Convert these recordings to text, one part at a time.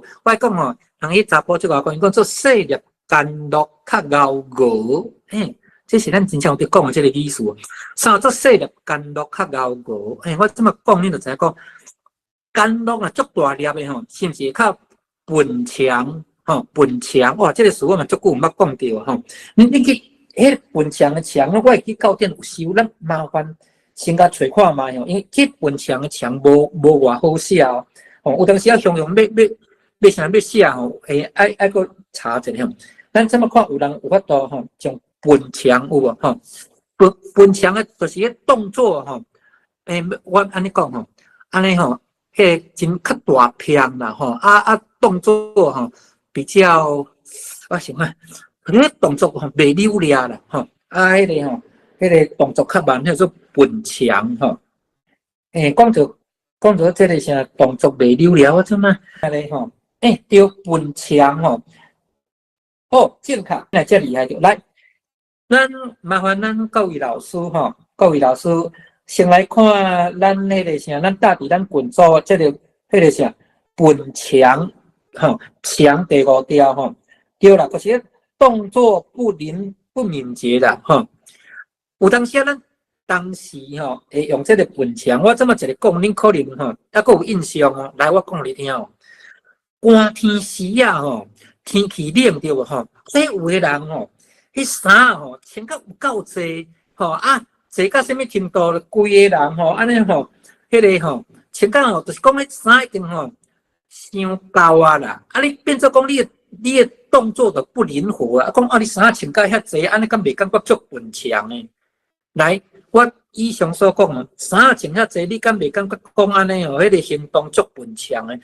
無？我講吼，人彼查埔這個講，伊講做細粒甘露較𠢕熬，嘿，這是咱真正有佇講的這個意思。啥做細粒甘露較𠢕熬？嘿，我這麼講，恁就知影講，甘露啊，足大粒的吼，是毋是較笨強？吼，笨強哇！這個詞我嘛足久毋捌講著吼。你去彼個笨強的強，我會記教典有收，咱麻煩先共揣看覓吼，因為這笨強的強無偌好寫哦。吼，有當時啊，形容欲啥欲寫吼，會愛閣查一下吼。咱這麼看有人有法度吼，將笨強有無吼？笨強的，就是彼動作吼。我按呢講吼，按呢吼，彼個真較大片啦吼，啊動作吼比較，我想看，可能動作吼袂溜掠啦吼，啊，彼個吼，彼個動作較慢，彼個做笨強吼。講著這個啥動作袂溜掠，我怎啊？按呢吼，對，笨強吼。哦，正確，來這厲害著來，咱麻煩咱各位老師吼，各位老師先來看咱彼個啥，咱搭佇咱群組這個彼個啥笨強吼，強第五條吼，對啦，就是動作不靈不敏捷啦吼。有當時啊，咱當時吼會用這個笨強，我這麼一個講，恁可能吼猶閣有印象哦。來，我講你聽哦。寒天時啊吼，天氣冷對無吼？這有的人吼，彼衫吼穿甲有夠濟吼啊，濟到啥物程度？規个人吼，按呢吼，彼個吼穿甲吼，就是講彼衫已經吼傷厚啊啦。啊，你變做講你的動作就不靈活啊。講啊，你衫穿甲遐濟，按呢敢袂感覺足笨強的？來，我以上所講的，衫穿遐濟，你敢袂感覺講按呢吼？彼個行動足笨強的？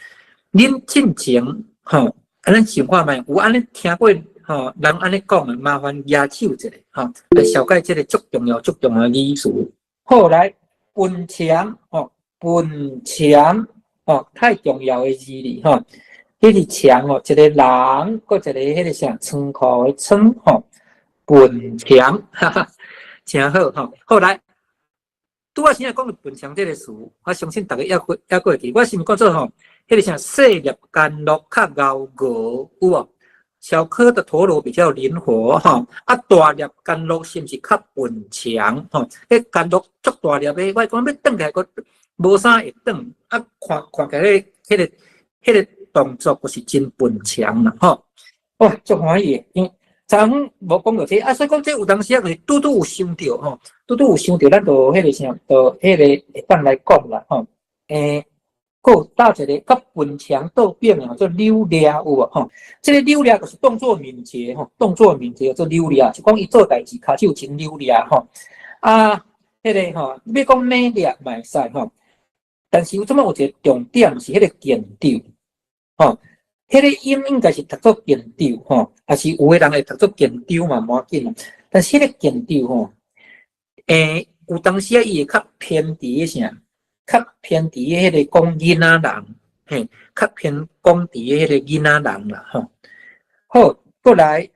恁進前吼，按呢想看覓？有按呢聽過吼人按呢講的，麻煩舉手一下吼，來紹介這個足重要、足重要的意思。好，來，笨強吼，笨強吼，太重要的字哩吼。彼個強吼，一個人，閣一個彼個啥倉庫的倉吼，笨強，哈哈，誠好吼。好來，拄仔先仔講的笨強這個詞，我相信逐家猶閣會記。我是毋講做吼，彼個啥細粒甘露較𠢕熬，有無？小顆的陀螺比較靈活吼，啊大粒甘露是毋是較笨強吼？彼甘露足大粒的，我講欲轉起來閣無啥會轉，啊看看起來彼個動作閣是真笨強啦吼。哇，足歡喜的，因為昨昏無講著這個，啊，所以講這有當時啊，就是拄拄有想著吼，拄拄有想著，咱就彼個啥，就彼個會當來講啦吼。閣有搭一個佮笨強倒反的做溜掠有無吼？這個溜掠就是動作敏捷吼，動作敏捷做溜掠，是講伊做代誌跤手真溜掠吼。啊，彼個吼，欲講猛掠嘛會使吼，但是有這麼有一個重點是彼個健長吼，彼個音應該是讀做健長吼，抑是有的人會讀做健長嘛，無要緊。但是彼個健長吼，有當時啊，伊會較偏佇个啥？較偏佇彼個講囡仔人，嘿，較偏講佇彼個囡仔人啦吼。好，過來，